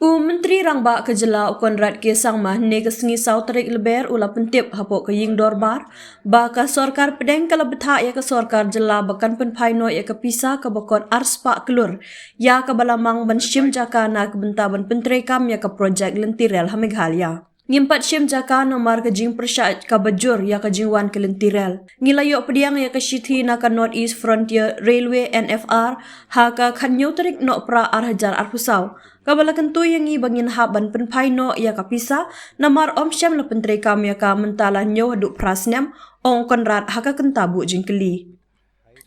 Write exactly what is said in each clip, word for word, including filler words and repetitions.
U Myntri Rangbah ka jylla u Conrad K Sangma hynne ka sngi saw tarik Lber u la pyntip hapoh ka ïing dorbar ba ka sorkar pdeng ka la bthah ïa ka sorkar jylla ba kan pynphai noh ïa ka pisa kaba kot arspah klur ïa kaba la mang ban shim jaka na ka bynta ban pyntreikam ïa ka projek lynti rel ha Meghalaya. Ngim pat shim jaka namar ka jingpyrshah kaba jur ïa ka jingwan ka lynti rel. Ngi la ïoh pdiang ïa ka shithi na ka North East Frontier Railway, N F R, ha ka khathynñiew tarik Nohprah ar hajar arphew saw, kaba la kyntu ïa ngi ba ngin hap ban pynphai noh ïa ka pisa namar ym shym la pyntreikam ïa ka mynta la hynñiew haduh phra snem, ong u Conrad ha ka kynta buh jingkylli.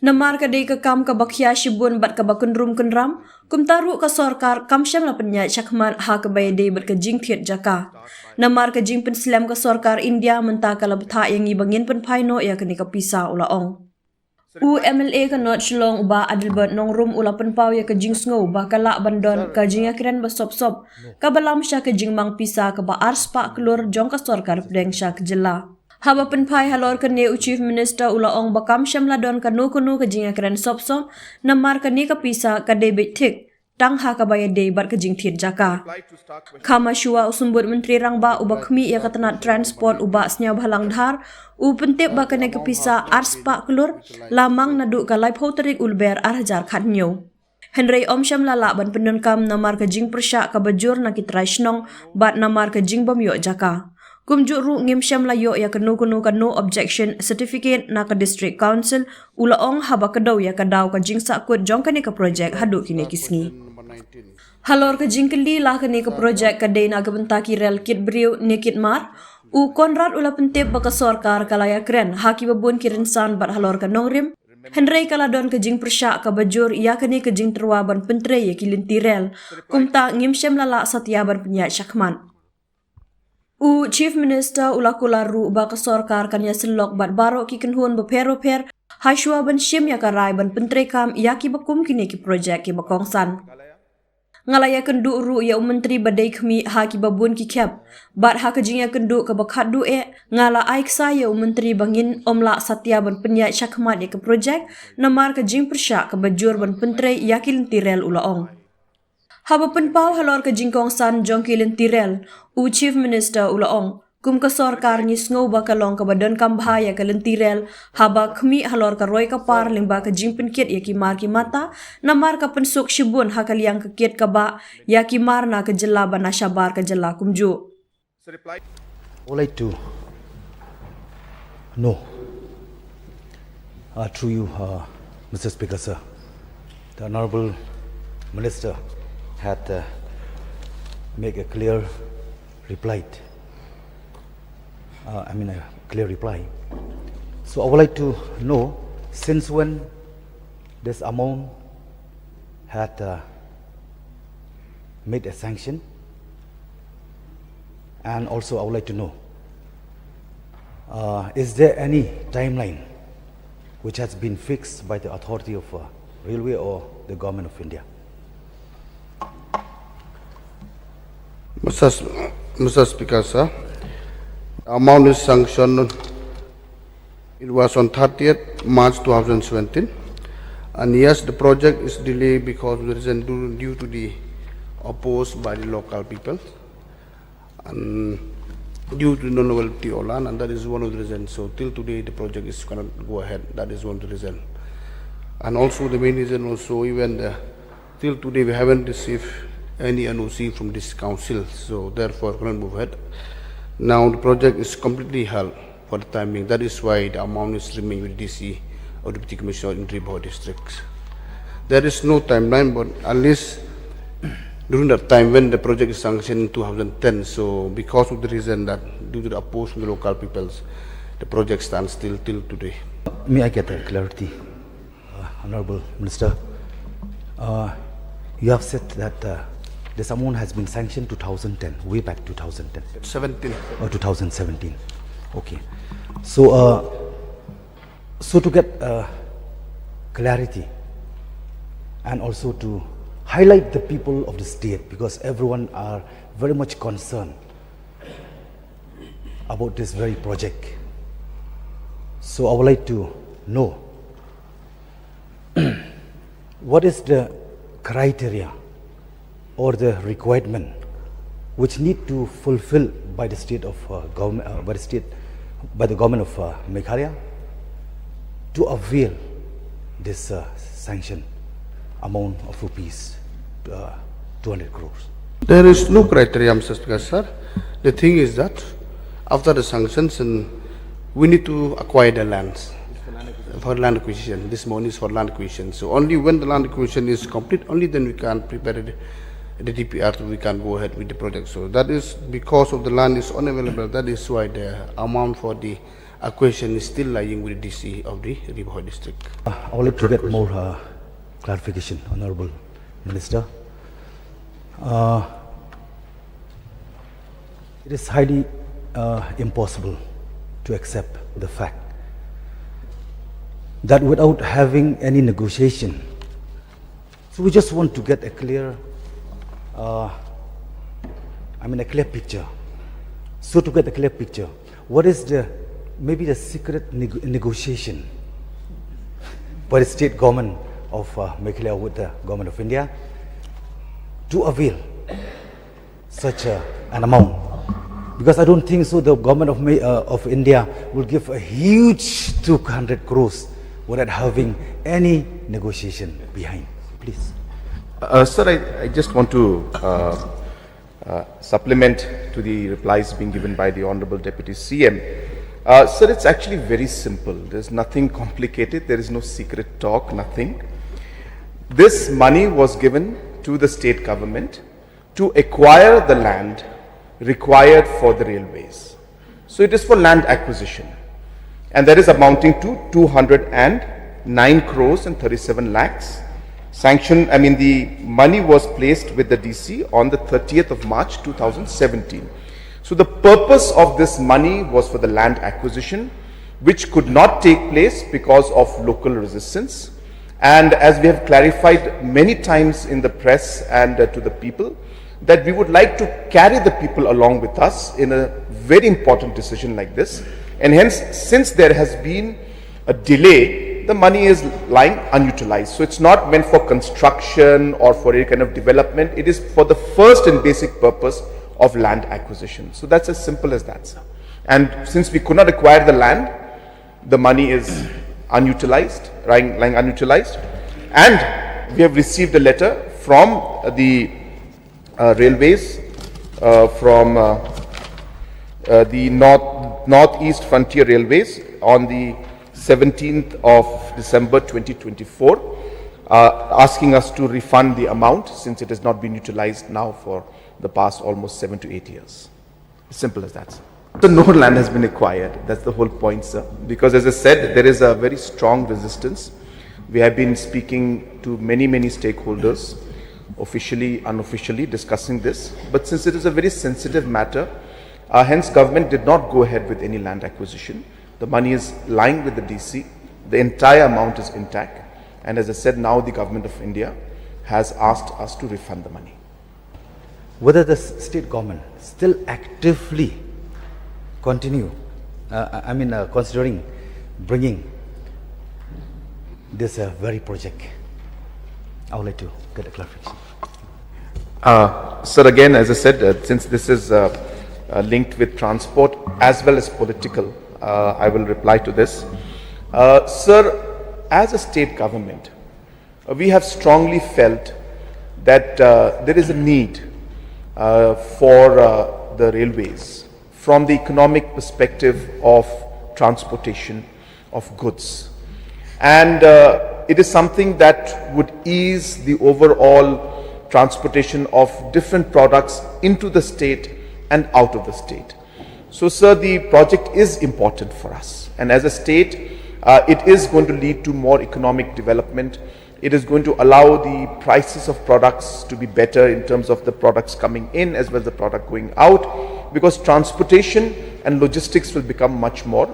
Namar ka dei ka kam kaba khia shibun bad kaba kynrum kynram, kumta ruh ka sorkar kam shym la pynïaid shakhmat ha kaba ïadei bad ka jingthied jaka. Namar ka jingpynslem ka sorkar India mynta ka la bthah ïa ngi ba ngin pynphai noh ïa kane ka pisa, u la ong. U M L A ka North Shillong u Bah Adelbert Nongrum u la pynpaw ïa ka jingsngew ba ka lah ban don ka jingïakren ba sop sop kaba lam sha ka jingmang pisa kaba arspah klur jong ka sorkar pdeng sha ka jylla. Haba pynphai halor kane, u Chief Minister u la ong ba kam shym la don kano kano ka jingïakren sop sop namar kane ka pisa ka dei beit thik tang ha kaba ïadei bad ka jingthied jaka. Kham shuwa, u Symbud Myntri Rangbah uba khmih ïa ka tnat transport u Bah Sniawbhalang Dhar u pyntip ba kane ka pisa arspah klur la mang naduh ka laiphew tarik u Lber ar hajar khathynñiew. Hynrei ym shym la lah ban pyndonkam namar ka jingpyrshah kaba jur na ki trai shnong bad namar ka jingbym ïoh jaka. Kumjuh ruh ngim shym la ïoh ïa kano kano ka no objection certificate na ka District Council, u la ong haba kdew ïa ka daw ka jingsahkut jong kane ka projek haduh kine ki sngi. Halor ka jingkylli la kane ka projek ka dei na ka bynta ki rel kit briew ne kit mar, u Conrad u la pyntip ba ka sorkar ka la ïakren ha kiba bun ki rynsan bad halor ka nongrim, hynrei ka la don ka jingpyrshah kaba jur ïa kane ka jingtyrwa ban pyntrei ïa ki lynti rel, kumta ngim shym la lah satia ban pynïaid shakhmat. U Chief Minister u la kular ruh ba ka sorkar kan ïasyllok bad baroh ki kynhun bapher bapher ha shuwa ban shim ïa ka rai ban pyntreikam ïa kiba kum kine ki projek kiba kongsan. Nga la ïakynduh ruh ïa u Myntri ba dei khmih ha kiba bun ki khep, bad ha ka jingïakynduh kaba khatduh eh nga la ai ksai ïa u Myntri ba ngin ym lah satia ban pynïaid shakhmat ïa ka projek namar ka jingpyrshah kaba jur ban pyntrei ïa ki lynti rel, u la ong. Haba pynpaw halor ka jingkongsan jong ki lynti rel, u Chief Minister u la ong, kum ka sorkar ngi sngew ba ka long kaba donkam bha ïa ka lynti rel haba khmih halor ka roi ka par lyngba ka jingpynkit ïa ki mar ki mata, namar ka pynsuk shibun ha ka liang ka kit ka bah ïa ki mar na ka jylla bad na shabar ka jylla kumjuh. I would like to know, uh, through you, uh, Mister Speaker, sir, the Honorable Minister had, uh, make a clear reply. Uh, I mean, a clear reply. So I would like to know since when this amount had, uh, made a sanction, and also I would like to know, uh, is there any timeline which has been fixed by the authority of, uh, railway or the government of India? Mister S-, Mister Speaker, sir, amount is sanctioned. It was on thirtieth March two thousand seventeen, and yes, the project is delayed because of the reason due, due to the opposed by the local people and due to non-availability of land, and that is one of the reasons. So till today, the project is cannot go ahead. That is one of the reason. And also the main reason also, even the, till today, we haven't received any N O C from this council, so therefore cannot move ahead. Now the project is completely held for the time being. That is why the amount is remain with D C or Deputy Commissioner in Ri Bhoi district. There is no timeline, but at least during that time when the project is sanctioned in two thousand ten, so because of the reason that due to the oppose from the local peoples, the project stands still till today. May I get a clarity? Uh, Honorable Minister, uh, you have said that, uh, this amount has been sanctioned two thousand ten, way back two thousand ten. Seventeen. Or two thousand seventeen. Okay. So, uh, so to get, uh, clarity and also to highlight the people of the state, because everyone are very much concerned about this very project. So I would like to know what is the criteria or the requirement which need to fulfill by the state of uh, government, uh, by the state, by the government of uh, Meghalaya to avail this uh, sanction amount of rupees uh, two hundred crores? There is no criteria, Mister Speaker, sir. The thing is that after the sanctions, and we need to acquire the lands for land acquisition. This money is for land acquisition. So only when the land acquisition is complete, only then we can prepare the, the D P R, so we can go ahead with the project. So that is because of the land is unavailable. That is why the amount for the acquisition is still lying with the D C of the Ri Bhoi district. I would like to get more uh, clarification, Honorable Minister. Uh, it is highly uh, impossible to accept the fact that without having any negotiation, so we just want to get a clear, uh, I mean, a clear picture. So to get a clear picture, what is the maybe the secret neg- negotiation by the state government of uh, Meghalaya with the government of India to avail such a, an amount? Because I don't think so the government of, May, uh, of India will give a huge two hundred crores without having any negotiation behind. Please. Uh, sir, I, I just want to uh, uh, supplement to the replies being given by the Honorable Deputy C M. Uh, sir, it's actually very simple. There's nothing complicated. There is no secret talk, nothing. This money was given to the state government to acquire the land required for the railways. So it is for land acquisition, and that is amounting to two hundred and nine crores and thirty-seven lakhs. Sanction, I mean, the money was placed with the D C on the thirtieth of March two thousand seventeen. So the purpose of this money was for the land acquisition, which could not take place because of local resistance. And as we have clarified many times in the press and uh, to the people, that we would like to carry the people along with us in a very important decision like this. And hence, since there has been a delay, the money is lying unutilized. So it's not meant for construction or for any kind of development. It is for the first and basic purpose of land acquisition. So that's as simple as that, sir. And since we could not acquire the land, the money is unutilized, lying, lying unutilized. And we have received a letter from the uh, railways, uh, from uh, uh, the North Northeast Frontier Railways on the seventeenth of December twenty twenty-four, uh, asking us to refund the amount since it has not been utilized now for the past almost seven to eight years. Simple as that, sir. So no land has been acquired. That's the whole point, sir. Because as I said, there is a very strong resistance. We have been speaking to many, many stakeholders, officially, unofficially, discussing this. But since it is a very sensitive matter, uh, hence government did not go ahead with any land acquisition. The money is lying with the D C. The entire amount is intact. And as I said, now the government of India has asked us to refund the money. Whether the s- state government still actively continue, uh, I I mean, uh, considering bringing this uh, very project. I would like to get a clarification. Uh, sir, again, as I said, uh, since this is uh, uh, linked with transport as well as political, uh, I will reply to this. Uh, sir, as a state government, uh, we have strongly felt that uh, there is a need uh, for uh, the railways from the economic perspective of transportation of goods. And uh, it is something that would ease the overall transportation of different products into the state and out of the state. So, sir, the project is important for us. And as a state, uh, it is going to lead to more economic development. It is going to allow the prices of products to be better in terms of the products coming in as well as the product going out, because transportation and logistics will become much more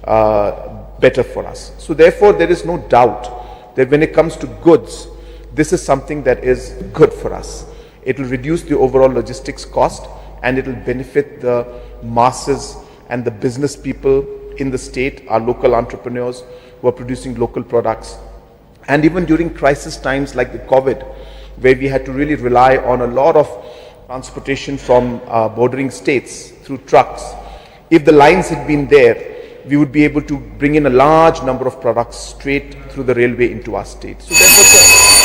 uh, better for us. So therefore, there is no doubt that when it comes to goods, this is something that is good for us. It will reduce the overall logistics cost, and it will benefit the masses and the business people in the state, our local entrepreneurs who are producing local products. And even during crisis times like the COVID, where we had to really rely on a lot of transportation from uh, bordering states through trucks. If the lines had been there, we would be able to bring in a large number of products straight through the railway into our state. So therefore, it's a,